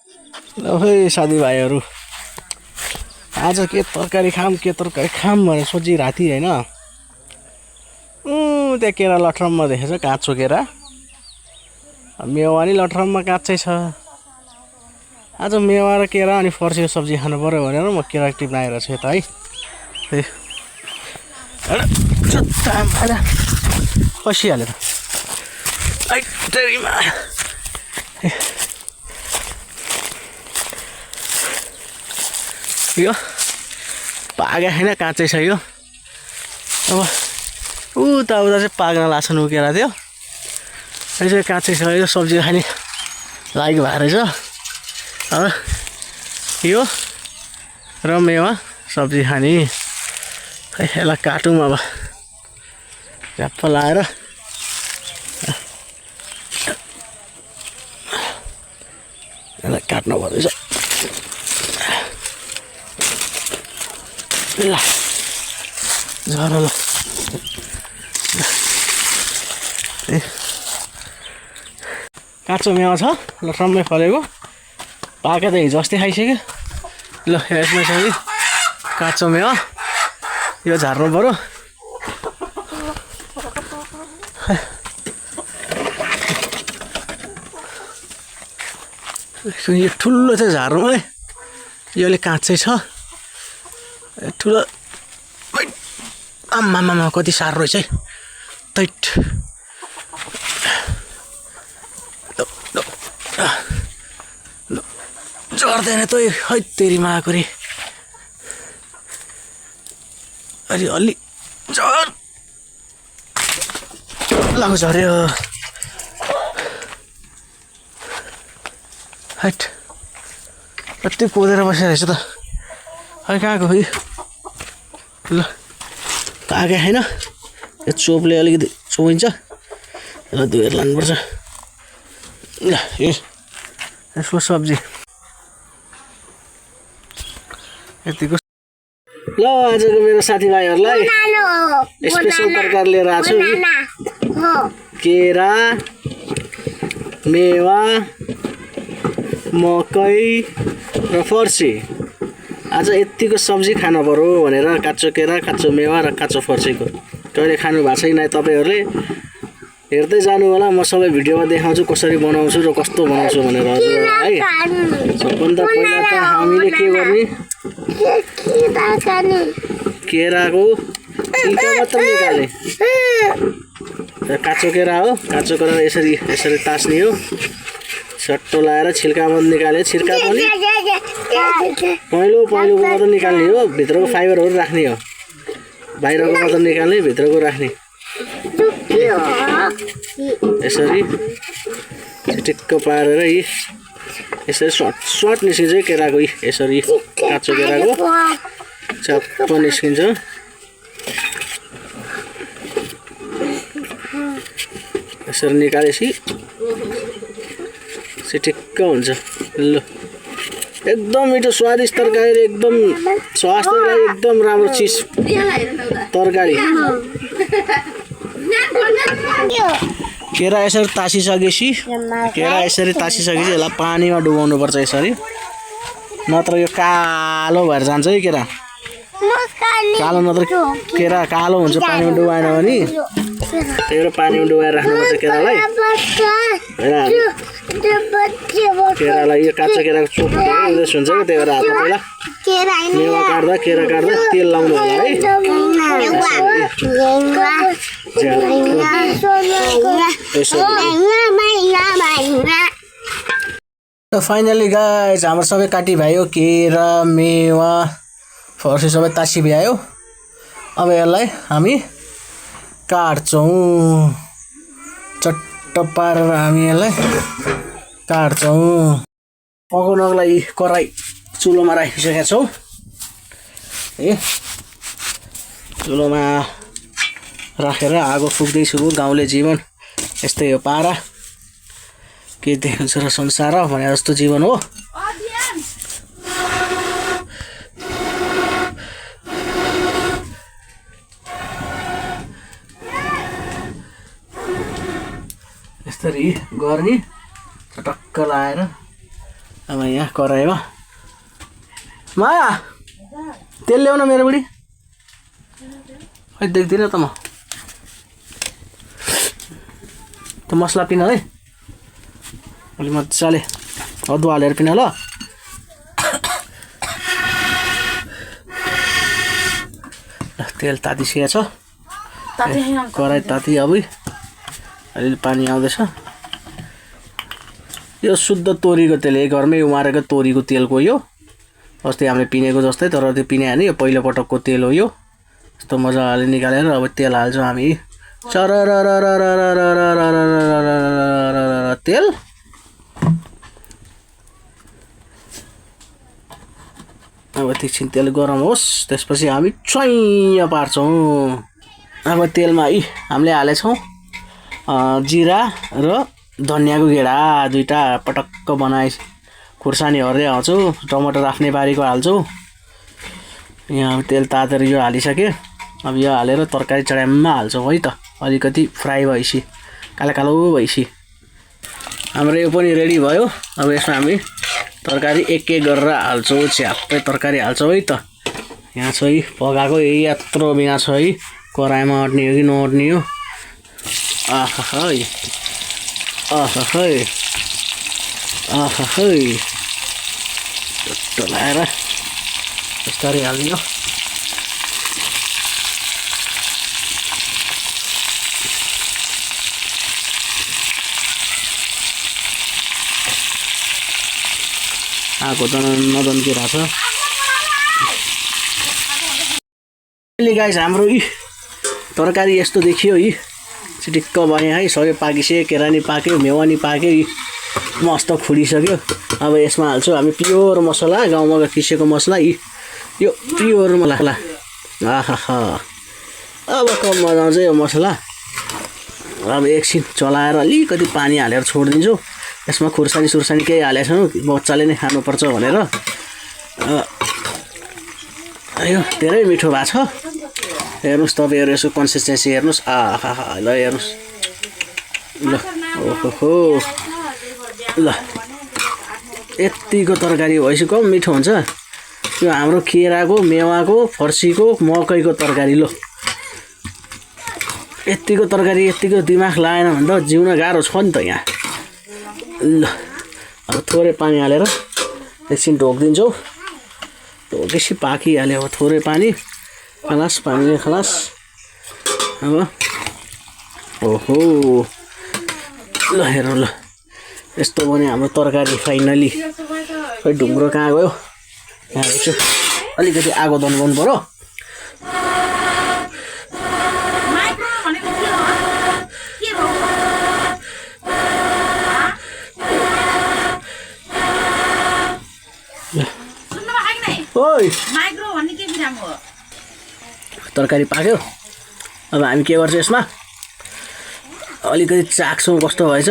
है साथीभाइहरू आज के तरकारी खाम भनेर सोचिरहेको थिएँ होइन। त्यहाँ केरा लटरममा देखेछ काँचो केरा, मेवा नि लटरममा काँचै छ। आज मेवा र केरा अनि फर्सीको सब्जी खानु पर्यो भनेर म केरा टिप्न आइरहेको छु यता है। खसिहाल्यो त यो पागा छैन, काँचै छ यो। अब उता चाहिँ पाक्न लाग्छ उकेरा थियो, यसो काँचै छ यो। सब्जी खाने लागि भएर रहेछ। अब यो र मेवा सब्जी खाने है। यसलाई काटौँ अब झ्याप्प लाएर। यसलाई काट्नु पर्दैछ ल झर ल। काँचो मेवा छ लटरम्मै फलेको, पाके त हिजो अस्ति खाइसक्यो। ल यसमा छ कि काँचो मेवा, यो झार्नु पर्यो। यो ठुलो चाहिँ झार्नु है, यो अलिक काँचै छ ठुलो। आम्मामा कति साह्रो रहेछ है तैट। झर्दैन त है तेरी माकुरी। अलि अलि झर लागु झऱ्यो हैट। कति कोदेर बसेर रहेछ त है। कहाँ गयो ल पाके छैन, यो चोपले अलिकति चोइन्छ। यसलाई धोएर लानुपर्छ। ल यसको सब्जी यतिको। ल आजको मेरो साथीभाइहरूलाई स्पेसल तरकारी लिएर आएको छु कि केरा, मेवा, मकै र फर्सी। आज यतिको सब्जी खानु पर्यो भनेर काँचो केरा, काँचो मेवा र काँचो फर्सीको कहिले खानु भएको छैन तपाईँहरूले। हेर्दै जानु होला, म सबै भिडियोमा देखाउँछु कसरी बनाउँछु र कस्तो बनाउँछु भनेर हजुर है। सबभन्दा पहिला त हामीले के गर्ने, केराको छिल्का मात्र निकाल्ने। काँचो केरा हो, काँचो केरा यसरी यसरी तास्ने हो। सट्टो लाएर छिल्का मात्र निकाल्ने। छिल्का पनि पहिलोको मात्र निकाल्ने हो, भित्रको फाइबरहरू राख्ने हो। बाहिरको मात्र निकाल्ने, भित्रको राख्ने। यसरी चिटिक्क पारेर यसरी सर्ट निस्किन्छ केराको। यसरी काँचो केराको चप्प निस्किन्छ। यसरी निकालेपछि चिटिक्क हुन्छ। ल एकदम मिठो स्वादिष्ट तरकारी, एकदम स्वास्थ्यको लागि एकदम राम्रो चिज तरकारी। केरा यसरी तासिसकेपछि यसलाई पानीमा डुबाउनु पर्छ यसरी, नत्र यो कालो भएर जान्छ है केरा। कालो नत्र केरा कालो हुन्छ पानीमा डुबाएन भने। त्यही भएर पानीमा डुबाएर राख्नुपर्छ केरालाई। केरालाई यो काँचो केराको चोप उदेश हुन्छ क्या, त्यही भएर हातमा पहिला मेवा काट्दा केरा काट्दा तेल लाउनु होला है। फाइनली गाइस हाम्रो सबै काटी भ्यायो, केरा मेवा फर्सी सबै तासी भ्यायो। अब यसलाई हामी काट्छौँ, चट्ट पारेर हामी यसलाई काट्छौँ। पकाउनको लागि कराई चुलोमा राखिसकेका छौँ। चुलोमा राखेर आगो फुक्दैछु। गाउँले जीवन यस्तै हो, पारा के देखिन्छ र संसार भने जस्तो जीवन हो। यसरी गर्ने, चटक्क लाएर अब यहाँ कराइमा माया तेल ल्याउन मेरो बुढी खै देख्दिनँ त म त मसला पिन है अलि मजाले अदुवा हालेर पिन ल तेल तातिसकेको छ कराई ताति अब अलि पानी आउँदैछ यो शुद्ध तोरीको तेल एक घरमै उमारेको तोरीको तेलको यो अस्ति हामीले पिनेको जस्तै तर त्यो पिने हैन यो पहिलो पटकको तेल हो यो यस्तो मजाले निकालेर अब तेल हाल्छौँ हामी तेल अब एकछिन तेल गरम होस् त्यसपछि हामी चैया पार्छौँ अब तेलमा हामीले हालेछौँ जिरा र धनियाँको गेडा दुईटा पटक्क बनाए खुर्सानी हर्दै हाल्छु टमाटर आफ्नै बारीको हाल्छु यहाँ अब तेल तातेर यो हालिसके अब यो हालेर तरकारी चढाइमा हाल्छौँ है त अलिकति फ्राई भएपछि कालो कालो भएपछि हाम्रो यो पनि रेडी भयो अब यसमा हामी तरकारी एक एक गरेर हाल्छौँ छ्याप्पै तरकारी हाल्छौँ है त यहाँ छ है पकाएको यत्रो बिना छ है कराईमा अट्ने हो कि नअट्ने हो टोलाएर बिस्तारै हालिदियो आगो त नदन्किरहेछ गाइस हाम्रो तरकारी यस्तो देखियो चिटिक्क बन्यो है सबै पाकिसक्यो केरानी पाक्यो मेवानी पाक्यो मस्त खुडिसक्यो अब यसमा हाल्छौँ हामी प्योर मसला गाउँमा पिसेको मसला यो प्योर मसला आहा अब कम मजा आउँछ यो मसला अब एकछिन चलाएर अलिकति पानी हालेर छोडिदिन्छु यसमा खुर्सानी सुर्सानी केही हालेको छौँ बच्चाले नै खानुपर्छ भनेर यो धेरै मिठो भएको छ हेर्नुहोस् तपाईँहरू यसो कन्सिस्टेन्सी हेर्नुहोस् आहा ल हेर्नुहोस् ल ओहो ल यतिको तरकारी भएपछि कम मिठो हुन्छ यो हाम्रो केराको मेवाको फर्सीको मकैको तरकारी ल यतिको तरकारी यतिको दिमाग लागेन भने त जिउन गाह्रो छ नि त यहाँ ल अब थोरै पानी हालेर एकछिन ढोकिदिन्छौँ ढोकेपछि पाकिहाल्यो अब थोरै पानी खलास पानीले खलास अब ओहो ल हेरौँ ल यस्तो बन्यो हाम्रो तरकारी फाइनली खै ढुङ्ग्रो कहाँ गयो यहाँ हेर्छु अलिकति आगो दन्काउनु पर्यो तरकारी पाक्यो अब हामी के गर्छौँ यसमा अलिकति चाख्छौँ कस्तो भएछ